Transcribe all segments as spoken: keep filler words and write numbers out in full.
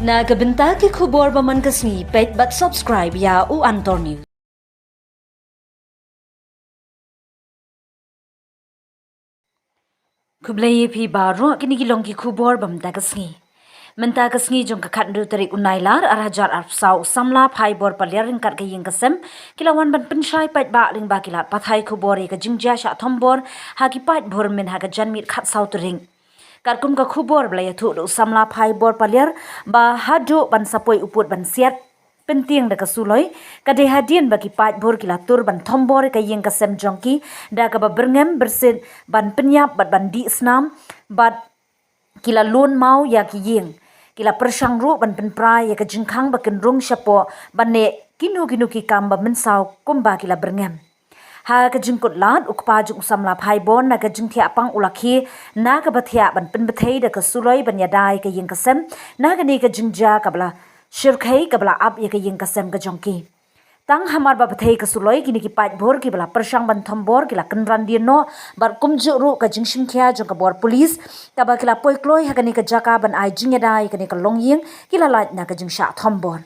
Na ka bynta ki khubor ba man ka sngi, peit bad subscribe ïa u Antor News. Khublei ïa phi baroh, kine ki long ki khubor ba mynta ka sngi. Mynta ka sngi jong ka khathynriew tarik u Nailar ar hajar arphew saw, u samla Phaibor Paliar ryngkat ka ïing ka sem ki la wan ban pynshai paidbah lyngba ki lad pathai khubor ïa ka jingjia shah thombor ha ki paidbhur mynha ka janmiet khatsaw tarik. Katkum ka khubor ba la ïathuh da u samla Phaibor Paliar ba haduh ban sa poi u pud ban siat pyntieng da ka suloi, ka dei hadien ba ki paidbhur ki la tur ban thombor ïa ka ïing ka sem jong ki da kaba byrngem byrsit, ban pynïap bad ban dih snam, bad ki la lun maw ïa ki ïing. Ki la pyrshang ruh ban pynpra ïa ka jingkhang ba kin rung shapoh ban neh kino kino ki kam ba mynsaw kumba ki la byrngem. Ha ka jingkut lad, u kpa jong u samla Phaibor na ka jingthiah pang u la khie na kaba thiah ban pynbthei da ka suloi ban ïada ïa ka ïing ka sem na kane ka jingjia kaba la shyrkhei, kaba la ap ïa ka ïing ka sem ka jong ki. Tang hamar ba bthei ka suloi, kine ki paidbhur kiba la pyrshang ban thombor ki la kynran dien noh bad kumjuh ruh ka jingshimkhia jong ka bor pulit kaba ki la poi kloi ha kane ka jaka ban ai jingïada ïa kane ka longïing ki la lait na ka jingshah thombor.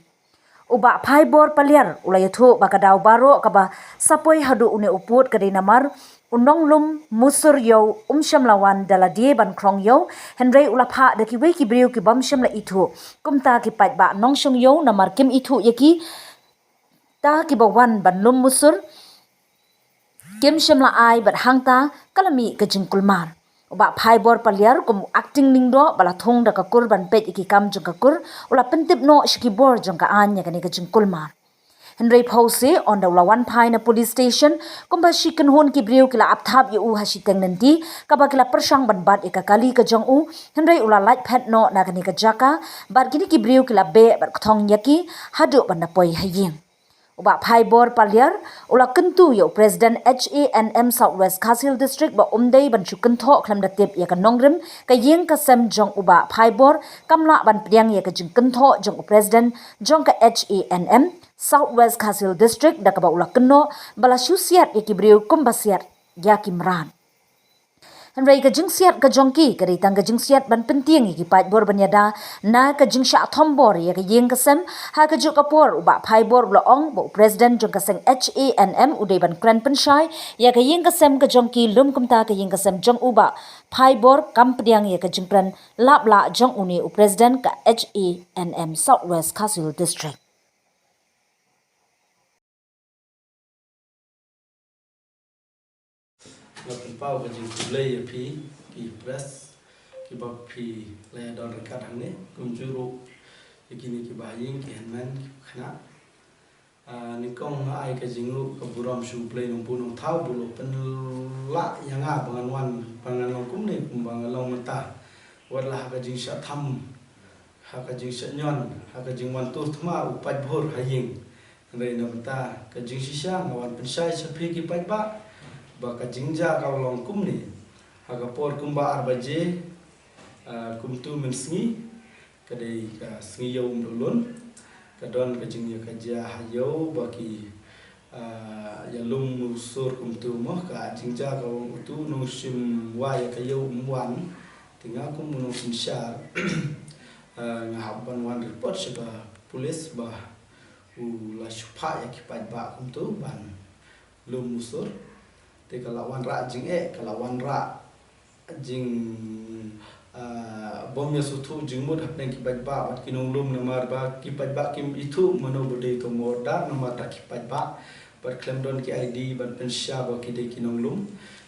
U Bah Phaibor Paliar u la ïathuh ba ka daw baroh kaba sa poi haduh une u pud ka dei namar u nonglum musur ïew um shym la wan da lade ban khrong ïew, hynrei u la phah da kiwei ki briew ki bym shym la ithuh. Kumta ki paidbah nongshong ïew namar kim ithuh ïa ki, ta kiba wan ban lum musur kim shym la ai bad hangta ka la mih ka jingkulmar. U Bah Phaibor Paliar kum u acting lyngdoh ba la thung da ka kur ban peit ïa ki kam jong ka kur, u la pyntip noh sha ki bor jong ka aiñ ïa kane ka jingkulmar. Hynrei phewse, ynda u la wan phai na police station, kumba shi kynhun ki briew ki la ap thap ïa u ha shiteng lynti kaba ki la pyrshang ban bat ïa ka kali ka jong u, hynrei u la lait phet noh na kane ka jaka bad kine ki briew ki la beh bad kthong ïa ki haduh ban da poi ha ïing. U Bah Phaibor Paliar u la kyntu ïa u President H A N M South West Khasi Hills District ba um dei ban shu kynthoh khlem da tip ïa ka nongrim ka ïing ka sem jong u Bah Phaibor, kam lah ban pdiang ïa ka jingkynthoh jong u President jong ka H A N M South West Khasi Hills District da kaba u la kynnoh ba la shu siat ïa ki briew kumba siat ïa ki mrad. Hynrei ka jingsiat ka jong ki ka dei tang ka jingsiat ban pyntieng ïa ki paidbor ban ïada na ka jingshah thombor ïa ka ïing ka sem. Ha kajuh ka por u Bah Phaibor u la ong ba u President jong ka seng H A N M u dei ban kren pynshai ïa ka ïing ka sem ka jong ki, lum kumta ka ïing ka sem jong u Bah Phaibor kam pdiang ïa ka jingkren lap lah jong une u President ka H A N M South West Khasi Hills District. Nga pynpaw ka jingkhublei ïa phi ki press kiba phi la ïadon ryngkat hangne, kumjuh ruh ïa kine kiba ha ïing, ki hynmen ki khynnah. Ah, nyngkong nga ai ka jingruh ka burom sha U Blei Nongbuh Nongthaw ba u la pynlah ïa nga ba ngan wan, ba ngan long kumne kumba nga long mynta. Wat la ha ka jingshah tham, ha ka jingshah ñion, ha ka jingwan tur thma u paidbhur ha ïing. Hynrei na bynta ka jingshisha nga wan pynshai sha phi ki paidbah ba ka jingjia ka long kumne. Ha ka por kumba ar baje, ah, kumtu mynsngi, ka dei ka sngi ïew um dawlun, ka don ka jingïakajia ha ïew ba ki, ah, ïalum musur kumtu mo. Ka jingjia ka ong utu u nongshim wah ïa ka ïew um wan. Te nga kum u nongsynshar, ah, nga hap ban wan report sha ka pulit ba u la shu phah ïa ki paidbah kumtu ban lum musur. Te ka la wanrah jingeh, ka la wanrah jing, ah, bym ïasngewthuh jingmut hapdeng ki paidbah bad ki nonglum, namar ba ki paidbah kim ithuh mano ba dei uto u mordar namar da ki paidbah bad khlem don ki I D ban pynshisha ba ki dei ki nonglum.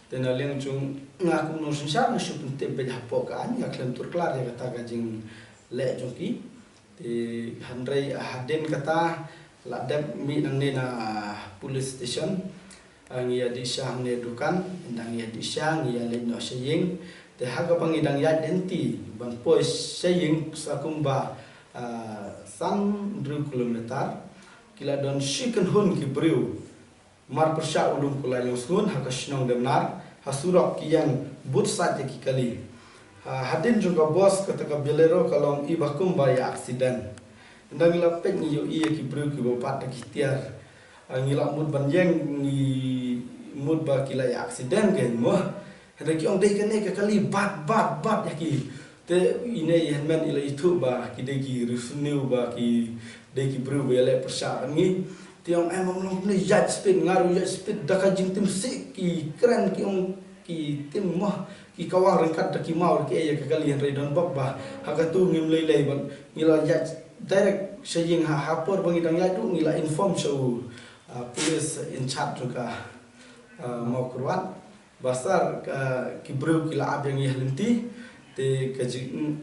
Te na liang jong nga kum u nongsynshar nga shu pyntip beit hapoh ka aiñ, nga khlem tur klar ïa kata ka jingleh jong ki. Te hynrei hadien kata la dep mih nangne na police station. Ah, ngi ïa dih sha hangne dukan, ynda ngi ïa dih sha ngi ïa leit noh sha ïing. Te ha kaba ngi dang ïaid lynti ban poi sha ïing sa kumba, ah, san hynriew kilometer, ki la don shi kynhun ki briew marpyrshah u lum kulai longsngew ha ka shnong Demnar, ha surok ki ïeng bud sait ïa ki kali. Ha, hadien jong ka bos kata ka Bolero ka long iba kumba ïa accident. Ynda ngi la peit ngi ïohi ïa ki briew kiba bat da ki tiar. Ah, ngi la mut ban ïeng ngi mut ba ki la ïa accident kein mo. Hynrei ki ong dei kane ka kali bat, bat, bat ïa ki. Te ine i hynmen i la ithuh ba ki dei ki riewsniew, ba ki dei ki briew ba ïaleh pyrshah bad ngi. Te i ong, em, ym long kumne, ïaid speed. Nga ruh ïaid speed da ka jingtim sih, ki kren, ki ong, ki tim mo, ki kawang ryngkat da ki maw da ki ei ïa ka kali, hynrei don bok ba ha katu ngim lei lei bad ngi la ïaid direct sha ïing. Ha, ha por ba ngi dang ïaid ruh ngi la inform sha u, ah, police in charge jong ka, ah, Mawkyrwat. Ba sir, ka, ki briew ki la ap ïa ngi ha lynti. Te ka jing,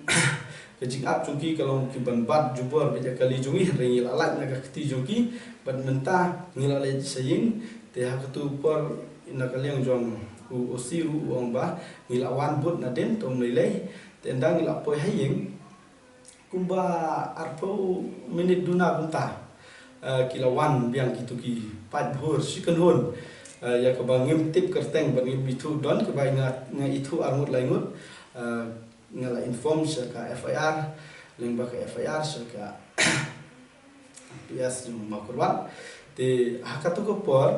ka jingap jong ki ka long ki ban bat jubor bad ïa ka kali jong ngi, hynrei ngi la lait na ka kti jong ki. Bad mynta ngi la leit sha ïing. Te ha katu por na ka liang jong u O C ruh u ong ba ngi la wan bud nadien, te ym lei lei. Te ynda ngi la poi ha ïing, kumba arphew minit duna kumta, eh, ki la wan biang kitu ki paidbah shi kynhun. Eh, ïa kaba ngim tip kyrteng bad ngim ithuh, don kiba nga, nga ithuh arngut laingut. Eh, nga la inform sha ka F I R, lyngba ka F I R sha ka P S jong Mawkyrwat. Te ha katu ka por,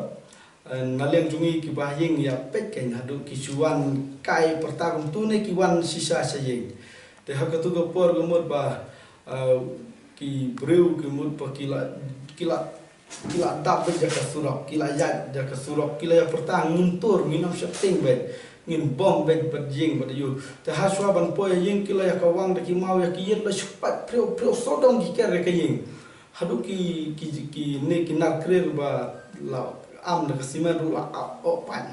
eh, na liang jong ngi kiba ha ïing ïa peit kein haduh ki shu wan kai pyrta kumtu ne ki wan shisha sha ïing. Te ha katu ka por ka mut ba, eh, ki briew ka mut ba ki la, ki la, ki la dap beit ïa ka surok, ki la ïaid ïa ka surok, ki la ïa pyrta, ngin tur, ngin ym sheptieng beit, ngin bom beit bad ïing bad ïu. Te ha shuwa ban poi ïing ki la ïa kawang da ki maw ïa ki ïit, la shu pait phriew phriew sawdong ki ker ïa ka ïing. Haduh ki, ki, kine ki nar krir ba la am da ka simen ruh la ap oh pait.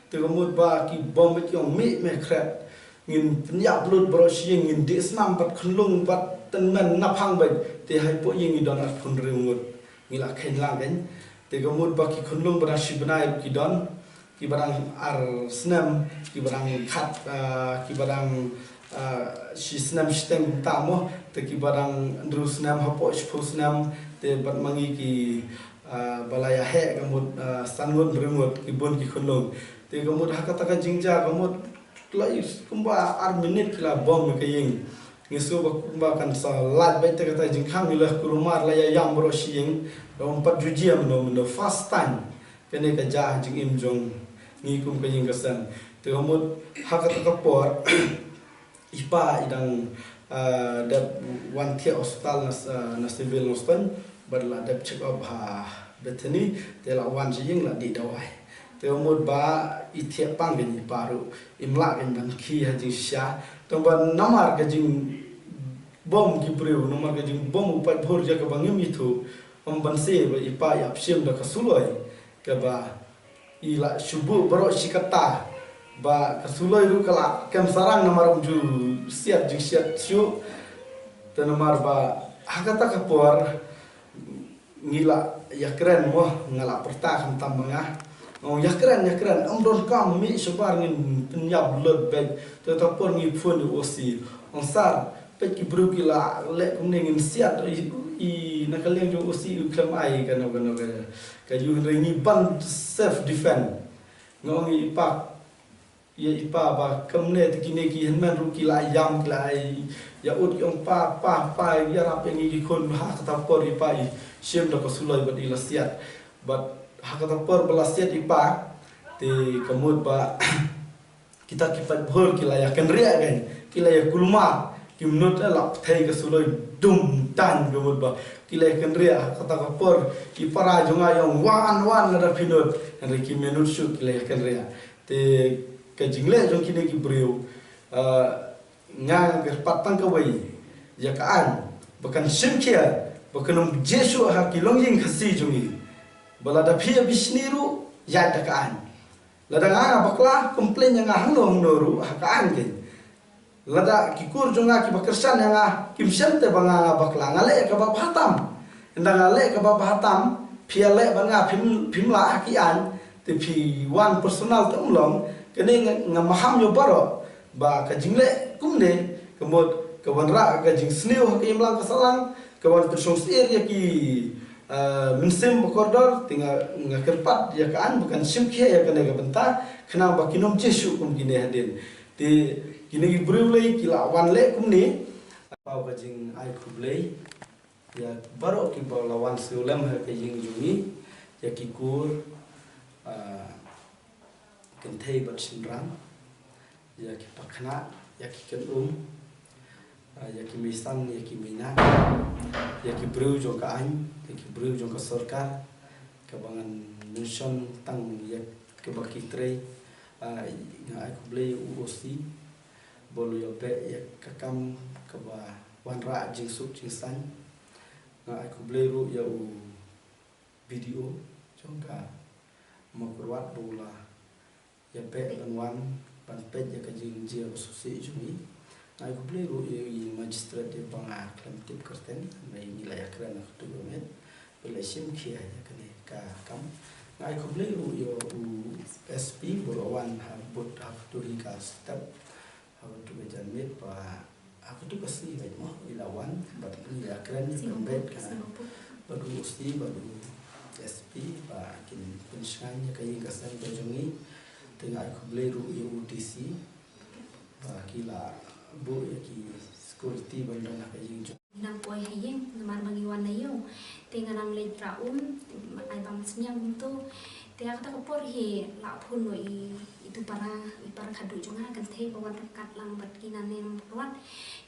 Te ka mut ba ki bom beit, ki ong mih me khret. Ngin pynïap lut baroh shi ïing, ngin dih snam bad khunlung bad tymmen naphang beit. Te hapoh ïing ngi don arphew hynriew ngut. Ngi la kheiñ lang kein. Te ka mut ba ki khunlung ba dang shi bnai ruh ki don. Kiba dang ar snem, kiba dang khat, ah, kiba dang, ah, shi snem shiteng kumta mo, te kiba dang hynriew snem hapoh shiphew snem, te bad ma ngi ki, ah, ba la ïa heh ka mut, ah, san ngut hynriew ngut, ki bun ki khunlung. Te ka mut ha kata ka jingjia ka mut la i kumba ar minit ki la bom ïa ka ïing. Ngi sngew ba kumba kan sa lait beit te kata jingkhang, ngi la kulmar la ïa ïam baroh shi ïing. Da ym pat ju jia mynno mynno, first time. Kane ka jia ha jingim jong ngi kum ka ïing ka sem. Te ka mut ha kata ka por i pa i dang, ah, dep wan thiah hospital na, ah, na Civil Nongstoiñ, bad la dep check up ha Bethany, te la wan sha ïing la dih dawai. Te ka mut ba i thiah pang kein i pa ruh, im lah kein ban khie ha jingshisha. Tang ba namar ka jingbom ki briew, namar ka jingbom u paidbah ïa kaba ngim ithuh, ym banse ba i pa i ap shim da ka suloi kaba i la shu buh baroh shi katta, ba ka suloi ruh ka la kem sarang namar ym ju siat jingsiat shuh. Te namar ba ha kata ka por ngi la ïakren mo, nga la pyrta khamtam ma nga. Nga ong ïakren, ïakren, ym donkam mih shabar, ngin pynïap lut beit. Te kata por ngi phone ïa u O C. Ong sir, peit ki briew ki la leh kumne, ngin siat. I, i na ka liang jong u O C u khlem ai kano kano ka, ka ïu, hynrei ngi ban self defend. Nga ong ïa i pa, ïa i pa ba kumne te kine ki hynmen ruh ki la ïam, ki la ai ïa ud, ki ong pa, pa, pa, ïarap ïa ngi ki khun. Ha kata por i pa i shim da ka suloi bad i la siat. Bad ha kata por ba la siat i pa, te ka mut ba kita ki paidbah ki la ïa kynriah kein, ki la ïa kulmar, ki mut la pynthei ka suloi dum dang, ka mut ba ki la ïa kynriah. Ha kata ka por i para jong nga i ong wan, wan lada phi nud, hynrei kim nud shuh, ki la ïa kynriah. Te ka jingleh jong kine ki briew, ah, nga kyrpad tang kawei ïa ka aiñ ba kan shim khia, ba kan ym jia shuh ha ki longïing Khasi jong ngi, ba lada phi ïa bishni ruh ïaid da ka aiñ. Lada nga nga bakla, complain ïa nga hangno hangno ruh ha ka aiñ kein. Lada ki kur jong nga kiba kyrshan ïa nga kim shem te ba nga nga bakla, nga leh ïa kaba bha tam. Ynda nga leh ïa kaba bha tam, phi ïaleh bad nga phim, phim lah ha ki aiñ, te phi wan personal te ym long. Kane nga, nga maham ïa baroh ba ka jingleh kumne ka mut ka wanrah ka jingsniew ha ka imlang ka sahlang, ka wan pynshong syier ïa ki, ah, mynsiem ba kordor. Te nga, nga kyrpad ïa ka aiñ ba kan shim khia ïa kane ka bynta, khnang ba kin ym jia shuh kum kine hadien. Te kine ki briew lei ki la wan leh kumne. Paw ka jingai khublei ïa baroh kiba la wan siew lem ha ka ïing jong ngi, ïa ki kur, ah, kynthei bad shynrang, ïa ki pakna, ïa ki kynum, Ah, ïa ki mei san, ïa ki mei nah, ïa ki briew jong ka aiñ, ïa ki briew jong ka sorkar, kaba ngan mention tang ïa kaba ki trei. Ah, nga ai khublei ïa u O C ba u la ïa beh ïa ka kam kaba wanrah jingsuk jingsaiñ. Nga ai khublei ruh ïa u B D O jong ka Mawkyrwat ba u la ïa beh ban wan ban peit ïa ka jingjia ba shisha jong ngi. Nga ai khublei ruh ïa i magistrate ïa ba nga khlem tip kyrteng, hynrei ngi la ïa kren ha kajuh ka miet, ba la shim khia ïa kane ka kam. Nga ai khublei ruh ïa u S P ba u la wan ha bud ha kajuh hi ka step, ha kajuh ka janmiet ba ha kajuh ka sngi bad mo i la wan bad ngi la kren ïa ka beit ka bad u O C bad u S P ba kin pynshngaiñ ïa ka ïing ka sem ka jong ngi. Te nga ai khublei ruh ïa u D C ba ki la buh ïa ki security ban don ha ka ïing jong. Nang poi ha ïing namar ba ngi wan na ïew. Te nga nang leit ra um, ai bam sniang kumto. Te ha kata ka por hi la phone noh i, i tu para, i para khadduh jong nga, kynthei ba wan ryngkat lang bad ki nangne na Mawkyrwat.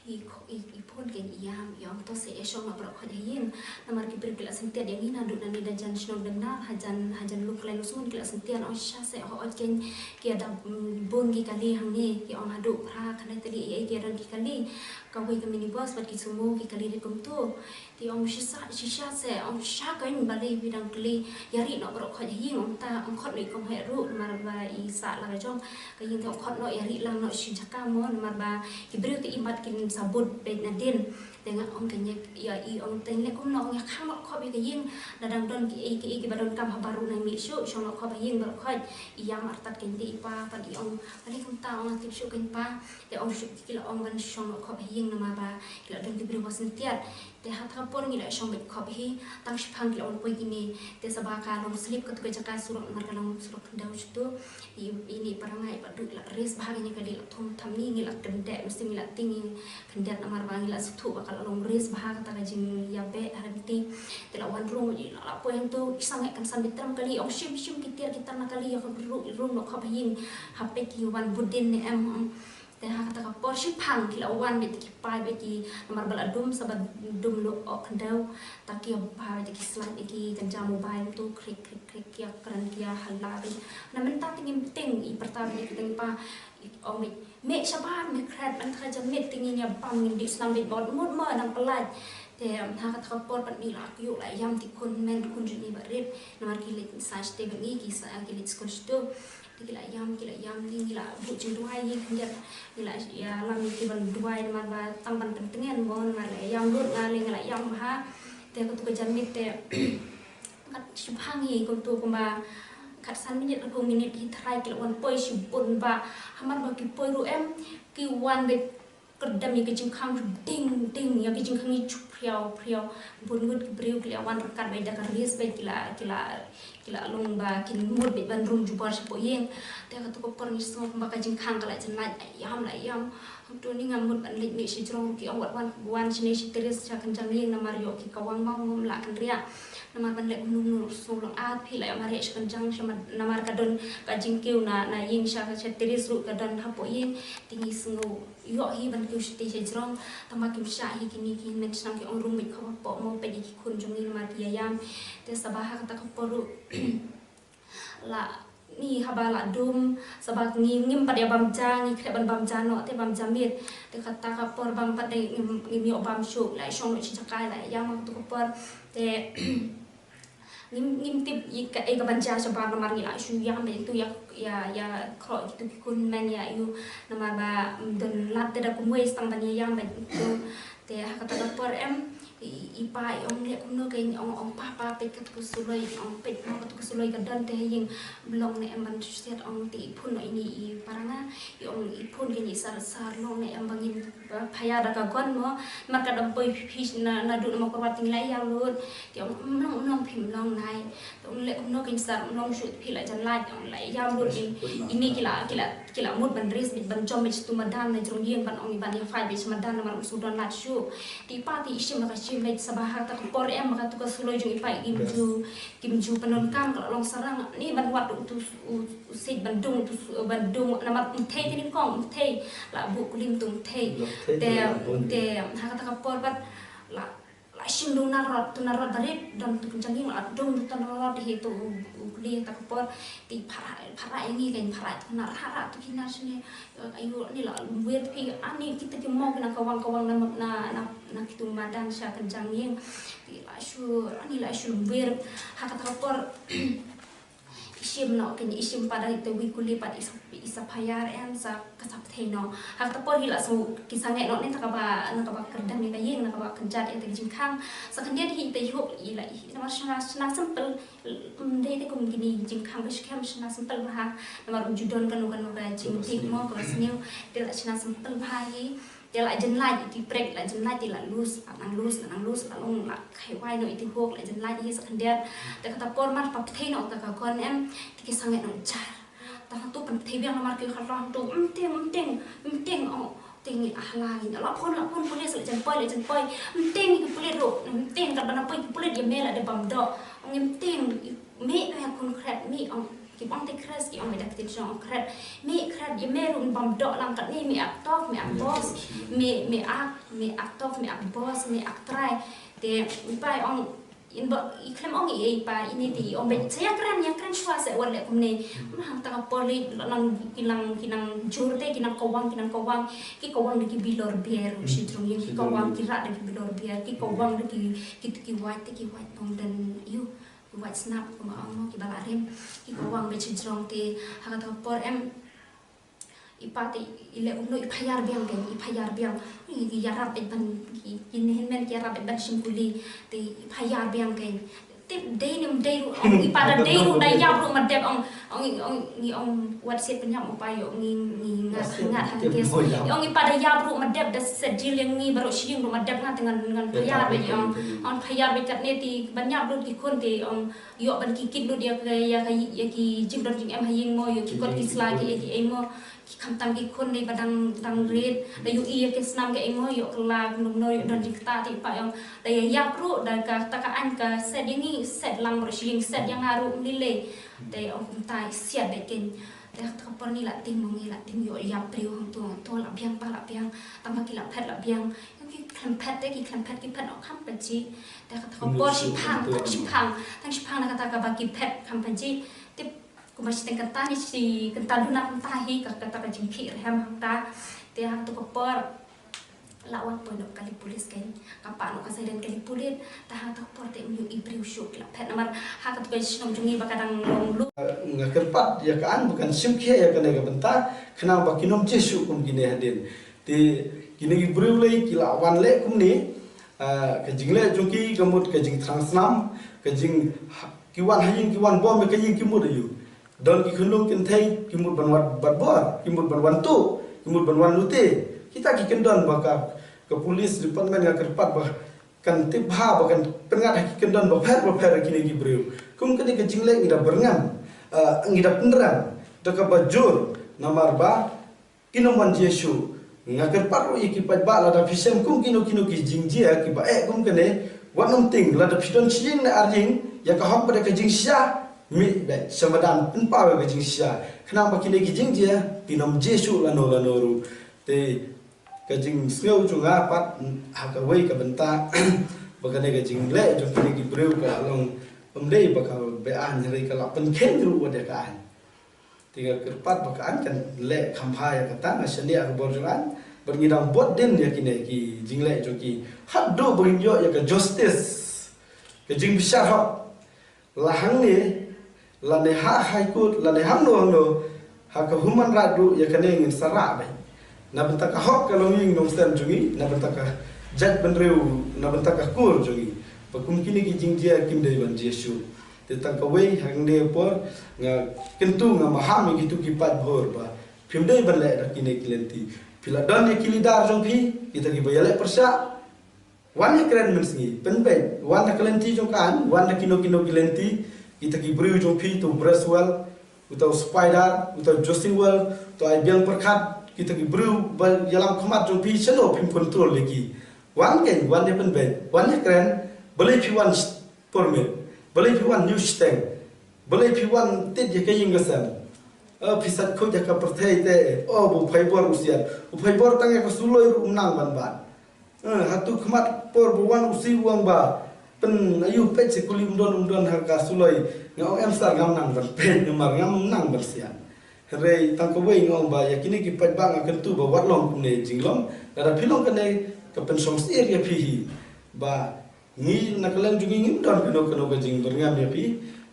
I kho-, i, i phone kein i ïam, i ong to se ïa shong noh baroh khoit ha ïing. Namar ki briew ki la syntiat ïa ngi naduh nangne da jan shnong Dengnar, hajan, hajan Lum Klai Lusmun ki la syntiat, ong shisha se, hooid kein ki ïa da, mm, bun ki kali hangne, ki ong haduh phra khyndai tylli ei ei ki ïa don ki kali. Kawei ka minibus bad ki sumo ki kali rit kumto. Te ong shisha, shisha se, ong shisha kein balei phi dang kylli, ïa rieh noh baroh khoit ha ïing, ong ta, ong khot noh i kong heh ruh namar ba i sah la ka jong ka ïing, te ong khot noh ïa rieh lang noh shi jaka mo, namar ba ki briew te i mat kin sa bud beit nadien. Te nga ong kein ïa i, ong te leh kumno, ong ïa khang noh khop ïa ka ïing, la dang don kiei kiei kiba donkam ha baroh, nai mih shuh, shong noh khop ha ïing baroh khoit. I ïam artat kein te i pa, pat i ong balei kumta, ong tip shuh kein pa. Te ong shuh ki la ong ban shong noh khop ha ïing namar ba ki la don ki briew ba syntiat. Te ha kata ka por ngi la shong beit khop hi, tang shiphang ki la wan poi kine. Te saba ka long slip katu ka jaka surok namar ka long surok khyndew shuh tu. I, ine i para nga i Bah Duh i la raise bha kane ka kali, la thung thamni, ngi la kyndit, mesti ngi la tieng khyndiat namar ba ngi la sngewthuh ba ka la long raise bha kata ka jingïabeh ha ryntih. Te la wan rung i la, la poi hangto, i sangeh kynsan beit tram kali, ong shim shim ki tiar ki tar na kali, ïa ka rung, rung noh khop ha ïing, ha peit ki wan bud dien ne em. Te ha kata ka por shiphang ki la wan beit ki pa beit ki, namar ba la dum, saba dum lyoh khyndew. Ta ki ïa ba beit ki slide beit ki kynja mobile tu, krik krik krik, ki ïa kren ki ïa hala beit. Na mynta te ngim tieng, i pyrta beit ki tieng pa, i ong beit, mih shabar, mih kret, mynta ka janmiet te ngin ïa bam, ngin dih snam beit bad mut mo nang pyllait. Te ha kata ka por pat ngi la kyiuh la ïam, ti khun hynmen khun jong ngi ba rit, namar ki leit sa shatei bad ngi, ki sa, ki leit skul shatu. Te ki la ïam, ki la ïam, ngi, ngi la buh jingduwai ïa ki khyndiat. Ngi la ïalam ïa ki ban duwai namar ba tang ban pyntngen mo, namar la ïam lut nga lei, ngi la ïam bha. Te katu ka janmiet te kat shiphang hi kumto kumba kat san minit, arphew minit hi tharai ki la wan poi shibun bha. Hamar ba ki poi ruh em, ki wan beit kyrdem ïa ka jingkhang ding ding, ïa ka jingkhang ngi ju phriaw phriaw. Bun ngut ki briew ki la wan ryngkat beit da ka race beit, ki la, ki la, ki la long ba kin mut beit ban rung jubor shapoh ïing. Te katu ka por ngi sngew kumba ka jingkhang ka la jan lait, la ïam, la ïam. Hangto ni ngam mut ban leit mih shajrong, ki ong wat wan, wan shane sha terrace sha kynjang ïing namar ïoh ki kawang, ngam lah kynriah. Namar ban leh kumno kumno sngew long, ah phi la ïoh mareh sha kynjang sha mad-, namar ka don ka jingkiew na, na ïing sha, sha terrace ruh ka don hapoh ïing. Te ngi sngew ïoh hi ban kiew shatei shajrong, tangba kim shah hi kine ki hynmen shnong, ki ong rung beit khop hapoh mo, peit ïa ki khun jong ngi namar ki ïa ïam. Te saba ha kata ka por ruh la ni haba la dum, saba ngi ngim pat ïa bam ja, ngi khreh ban bam ja noh, te bam ja miet. Te kata ka por bam pat de ngim, ngim ïoh bam shuh, la shong noh shi jaka, la ïam ha katu ka por. Te ngim, ngim tip ïa ka, ïa ka ban ja shabar namar ngi la shu ïam beit tu ïa, ïa, ïa khroh kitu ki khun hynmen ïa ïu namar ba, mm, don lad te da kumwei tang ban ïa ïam beit tu. Te ha kata ka por em, i, i pa i ong leh kumno kein, ong, ong pa, pa, peit katu ka suloi, ong peit mo katu ka suloi ka don te ha ïing, mlong ne em ban shu siat, ong te i phone noh ine i para nga, i ong i phone kein i sar sar, long ne em ba ngin, ba paya da ka gon mo, namar ka dang poi phi phi na, naduh na Mawkyrwat te ngi la ïam lut. Te ong mlong, mlong phi mlong nai. Te ong leh kumno kein sar, mlong shuh phi la jan lait, ong la ïam lut ni. Ine ki la, ki la, ki la mut ban race beit ban jump beit shatu madan na jrong ïing ban ong ban ïa fight beit sha madan namar ym shu don lad shuh. Te i pa te i shim la ka shim leit sa ba ha kata ka por em ba katu ka suloi jong i pa i kim ju, kim ju pyndonkam, ka la long sarang ne ban wad utu u, u siej ban dung utu ban dung namar um thei te nyngkong um thei, la buh kulim tu um thei. Te ha kata ka por pat la la shim da u narod, tu narod barit, don tu kynjang ïing, la dung tu narod hi tu u, u kli ta ka por. Te pharah, pharah ïa ngi kan pharah tu na rah rah tu ki nar shane. Ayu ni la lum wir phi ani kita ki mo ki nang kawang kawang na na na, na kitu madan sha kynjang ïing. Te la shu ani la shu lum wir ha kata ka por. I shim noh, kane i shim pat da ita wi kuli pat i sa, i sa payar em sa ka sa pthei noh. Ha kata por hi la sa ki sangeh noh ne ta kaba, na kaba kyrdan ïa ka ïing, na kaba kynjat ïa ta ki jingkhang. Sa khyndiat hi ita i hok i la i namar shna, shna simple. Ym dei te kum kine jingkhang ba skhem, shna simple bha. Namar um ju don kano kano ka jingtik mo kaba sniew. Te la shna simple bha hi. Te la jynlait iti prek, la jynlait, te la lus, la nang lus, la nang lus, la long la khai wai noh iti hok, la jynlait hi sa khyndiat. Te kata por mar pa pthei noh ta ka kon em, te ki sangeh noh jar. Ta hatu pynpthei biang namar ki khalong tu, mteng, mteng, mteng, oh, teng ni ahla ni. La phone, la phone police, la jan poi, la jan poi. Mteng ki police ruh, mteng kat bana poi ki police ïa me la de bam doh. Ong mteng, me, me khun khret, me, ong. Ki ong te khres, ki ong me da kti jong ong khret. Me khret ïa me ruh bam doh lang katne, me ak tok, me ak boss, me, me ak, me ak tok, me ak boss, me ak trai. Te i pa ong in ba i khlem ong i pa ini te i ong be sa ïa kren, ïa kren shuwa sa wat leh kumne. Ma hangta ka por leh la nang ki nang, ki nang jur te ki nang kawang, ki nang kawang. Ki kawang da ki bilor bier shi jrong ïing, ki kawang ki rah da ki bilor bier, ki kawang da ki, ki, ki wait te ki wait nong dan ïu. Ki wait snap kumba ong mo kiba la rim. Ki kawang beit shi jrong te ha kata ka por em i pa te i leh kumno i pha ïar biang kein, i pha ïar biang. Ngi ïarap beit ban ki, ki hynmen ki ïarap beit ban shim kuli te i pha ïar biang kein. Te dei ne ym dei ruh ong i pa da dei ruh da ïap ruh ma dep ong, ong, ong, ngi ong wat siat pynïap u pa ïoh ngi, ngi ngat, ngat ha ka case. Ong i pa da ïap ruh ma dep da set jil ïa ngi baroh shi ïing ruh ma dep nga te ngan, ngan pha ïar beit ong. Ong pha ïar beit katne te ban ïap ruh ki khun te ong ïoh ban ki kit lut ïa ka, ïa ka, ïa ki jingdon jingem ha ïing mo, ïoh ki kot ki sla ki ei ki ei mo. Ki khamtam ki khun dei ba dang, dang rit, da ïohi ïa ki snam ki ei mo, ïoh kylla kumno kumno, ïoh don jingktah te i pa ong. Da ïa ïap ruh da kata ka aiñ ka set ïa ngi, set lang baroh shi ïing, set ïa nga ruh ym lei lei. Te ong kumta i siat beit kein. Te ha kata ka por ngi la tieng mo, ngi la tieng ïoh ïap briew hangto hangto, la biang pa la biang. Tang ba ki la phet la biang. Ki khlem phet te ki khlem phet, ki phet noh kham pajih. Te ha kata ka por shiphang, tang shiphang, tang shiphang na kata kaba ki phet kham pajih. Te kumba shiteng kynta ne shi kynta duna kynta hi ka, kata ka jingkhih rhem hangta. Te ha kata ka por la wan poi noh kali pulit kein, ka pah noh ka siren kali pulit. Te ha kata ka por te ym ïohi briew shuh, ki la phet namar ha kata ka shnong jong ngi ba ka dang long luk. Nga kyrpad ïa ka aiñ ba kan shim khia ïa kane ka bynta khnang ba kin ym jied shuh kum kine hadien. Te kine ki briew lei ki la wan leh kumne. Ah, ka jingleh jong ki ka mut ka jingthrang snam, ka jing ha-, ki wan ha ïing ki wan bom ïa ka ïing ki mut aïu. Don ki khunlung kynthei ki mut ban wan bat bor, ki mut ban wan tuh, ki mut ban wan lute. Kita ki kyndon ba ka, ka police department nga kyrpad ba kan tip bha ba kan pynngat ha ki kyndon bapher bapher ha kine ki briew. Kum kane ka jingleh ngi da byrngem, ah, ngi da pynrem da kaba jur namar ba kin ym wan jied shuh. Nga kyrpad ruh ïa ki paidbah lada phi shem kum kino kino ki jingjia kiba eh kum kane, wat nym tieng, lada phi don shi ïing ne ar ïing, ïa ka hok bad ïa ka jingshisha, mih beit sha madan pynpaw ïa ka jingshisha. Khnang ba kine ki jingjia kin ym jied shuh lano lano ruh. Te ka jingsngew jong nga pat ha kawei ka bynta ba kane ka jingleh jong kine ki briew ka long ym dei ba ka be-aiñ, hynrei ka la pynkheiñ ruh wat ïa ka aiñ. Te nga kyrpad ba ka aiñ kan leh kham bha ïa kata, nga shaniah ha ka bor jong aiñ. Bad ngi dang bud dien ïa kine ki jingleh jong ki haduh ba ngin ïoh ïa ka justice, ka jingbishar hok. La hangne, lane ha High Court, lane hangno hangno, ha ka human right ruh ïa kane ngin sa rah beit. Na bynta ka hok ka longïing longsem jong ngi, na bynta ka jaitbynriew, na bynta ka kur jong ngi. Ba kum kine ki jingjia kim dei ban jia shuh. Te tang kawei hangne por nga kyntu, nga maham ïa kitu ki paidbah ba phim dei ban leh da kine ki lynti. Phi la don ïa ki leader jong phi, kita kiba ïaleh pyrshah. Wan ïakren mynsngi, pynbeit, wan da ka lynti jong ka aiñ, wan da kino kino ki lynti, kita ki briew jong phi, uta u Bresswell, uta u Spider, uta u Jossingwell, uta u Aibiang Pyrkhat, kita ki briew ba ïalam khmat jong phi, shano phim control ïa ki. Wan keiñ, wan ïa pynbeit, wan ïa kren, balei phi wan sh-, permit, balei phi wan ñiuh shiteng, balei phi wan tied ïa ka ïing ka sem. Eh, phi sait khuid ïa ka pyrthei te, oh, ba u Phaibor u siat. U Phaibor tang ïa ka suloi ruh um nang ban bat. Eh, hato khmat por ba wan u Siwang ba pyn ayu peit se kuli um don, um don ha ka suloi. Nga ong em sir, ngam nang ban peit, namar ngam nang ban siat. Hynrei tang kawei nga ong ba ïa kine ki paidbah nga kyntu ba wat long kumne jinglong. Lada phi long kane ka pynshong syier ïa phi hi. Ba ngi na ka liang jong ngi ngim don kano kano ka jingbyrngem ïa phi.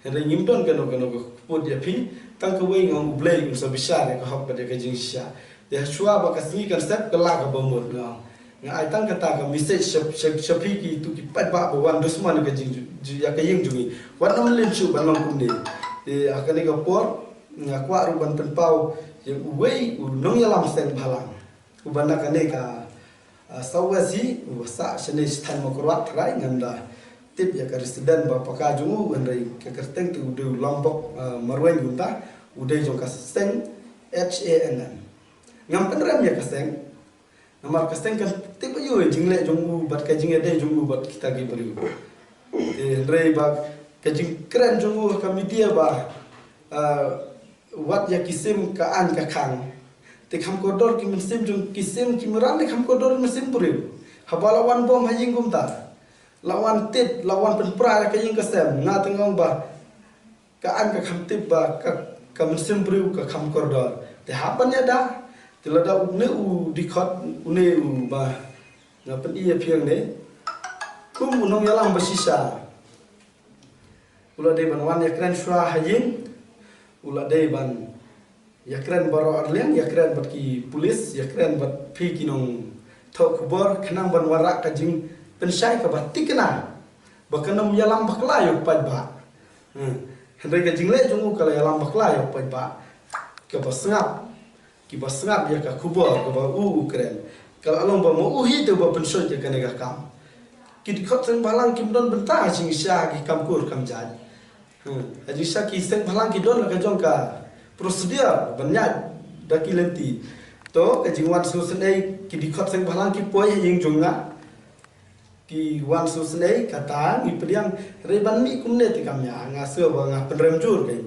Hynrei ngim don kano kano ka kput ïa phi. Tang kawei nga ong U Blei un sa bishar ïa ka hok bad ïa ka jingshisha. Te hashwa ba ka sngi kan sep, ka la kaba mut, nga ong. Nga ai tang kata ka message sha, sha, sha phi kito ki paidbah ba wan dusmon ïa ka jing, ïa ka ïing jong ngi. Wat nym lynshop ban long kumne. Te ha kane ka por nga kwah ruh ban pynpaw ïa uwei u nongïalam seng bhalang. Uba na kane ka, ah, South West hi, uba sah shane sha thaiñ Mawkyrwat tharai, ngam da tip ïa ka resident ba paka jong u, hynrei ka kyrteng te u dei u Lambok, ah, Marwein kumta, u dei jong ka seng H A N M. Ngam pynrem ïa ka seng. Namar ka seng kan tip aïu ïa jingleh jong u bad ka jingïadei jong u bad kita ki briew. Eh, hynrei ba ka jingkren jong u ha ka media ba, ah, wat ïa ki sim ka aiñ ka khang. Te kham kordor ki mynsiem jong ki sim ki mrad, te kham kordor mynsiem briew. Haba la wan bom ha ïing kumta, la wan tied, la wan pynpra ïa ka ïing ka sem, nga te nga ong ba ka aiñ ka kham tip ba ka, ka mynsiem briew ka kham kordor. Te hap ban ïada. Te lada une u dkhot, une uba nga pyni ïa phi hangne, kum u nongïalam ba shisha, u la dei ban wan ïakren shuwa ha ïing, u la dei ban ïakren baroh arliang, ïakren bad ki pulis, ïakren bad phi ki nongthoh khubor, khnang ban wanrah ka jingpynshai kaba thikna ba kan ym ïalam bakla ïa u paidbah. Hmm. Hynrei ka jingleh jong u ka la ïalam bakla ïa u paidbah. Kaba sngap, kiba sngap ïa ka khubor kaba u u kren. Ka la long ba ma u hi te uba pynshoi ïa kane ka kam. Ki dkhot seng bhalang kim don bynta ha jingshisha ki kam kur kam jait. Hmm. Ha jingshisha ki seng bhalang ki don la ka jong ka procedure ban ïaid da ki lynti. To ka jingwan sngewsynei ki dkhot seng bhalang ki poi ha ïing jong nga. Ki wan sngewsynei kata ngi pdiang, hynrei ban mih kumne te kam ïa, nga sngewbha nga pynrem jur keiñ.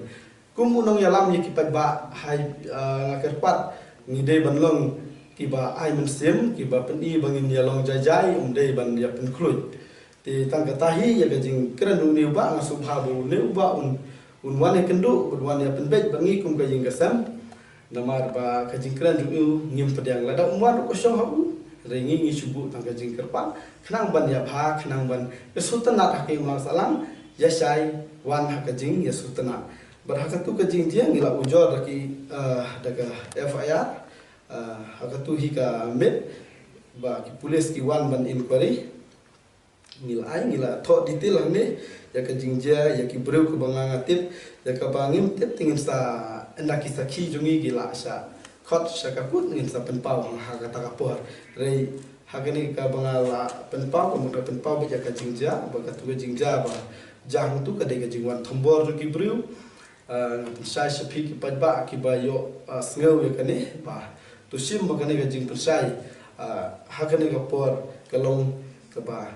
Kum u nongïalam ïa ki paidbah, hai, ah, nga kyrpad ngi dei ban long kiba ai mynsiem, kiba pyni ba ngin ïalong jai jai, ym dei ban ïa pynkhluit. Te tang kata hi ïa ka jingkren une u bah, nga sngewbha ba une u bah un, un wan ïakynduh, un wan ïapynbeit bad ngi kum ka ïing ka sem. Namar ba ka jingkren jong u ngim pdiang, lada um wan ruh ka shong ha u. Hynrei ngi ngi shu buh tang ka jingkyrpad khnang ban ïabha, khnang ban ïasngewtynnat ha ka imlang sahlang, ïashai wan ha ka jingïasngewtynnat. Bad ha katu ka jingjia ngi la ujor da ki, eh, da ka F I R, eh, ha katu hi ka miet ba ki pulis ki wan ban inquiry. Ngi la ai, ngi la thoh detail hangne ïa ka jingjia, ïa ki briew kiba nga nga tip, ïa kaba ngim tip te ngin sa, ynda ki sakhi jong ngi ki la shah khot sha ka kut, ngin sa pynpaw ha kata ka por. Hynrei ha kane kaba nga la pynpaw, ka mut ka pynpaw beit ïa ka jingjia, ba katu ka jingjia ba jia hangtu ka dei ka jingwan thombor jong ki briew. Ah, nga pynshai sha phi ki paidbah kiba ïoh, ah, sngew ïa kane, ba to shim ba kane ka jingpynshai, ah, ha kane ka por ka long kaba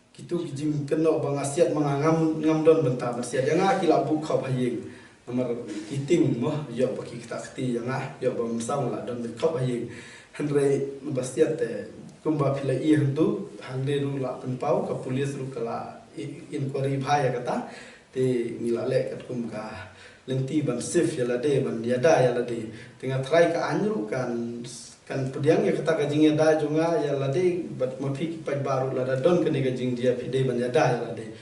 kito ki jingkynnoh ba nga siat ma nga ngam, ngam don bynta ban siat ïa nga, ki la buh khop ha ïing. Namar ki tieng mo, ïoh ba ki kta kti ïa nga, ïoh ba mynsaw nga la don beit khop ha ïing. Hynrei ba siat te, kumba phi la i hangtu, hangne ruh la pynpaw, ka pulis ruh ka la i-, inquiry bha ïa kata. Te ngi la leh katkum ka lynti ban save ïa lade, ban ïada ïa lade. Te nga tharai ka aiñ ruh kan, kan pdiang ïa kata ka jingïada jong nga ïa lade, bad ma phi ki paidbah ruh lada don kane ka jingjia phi dei ban ïada ïa lade.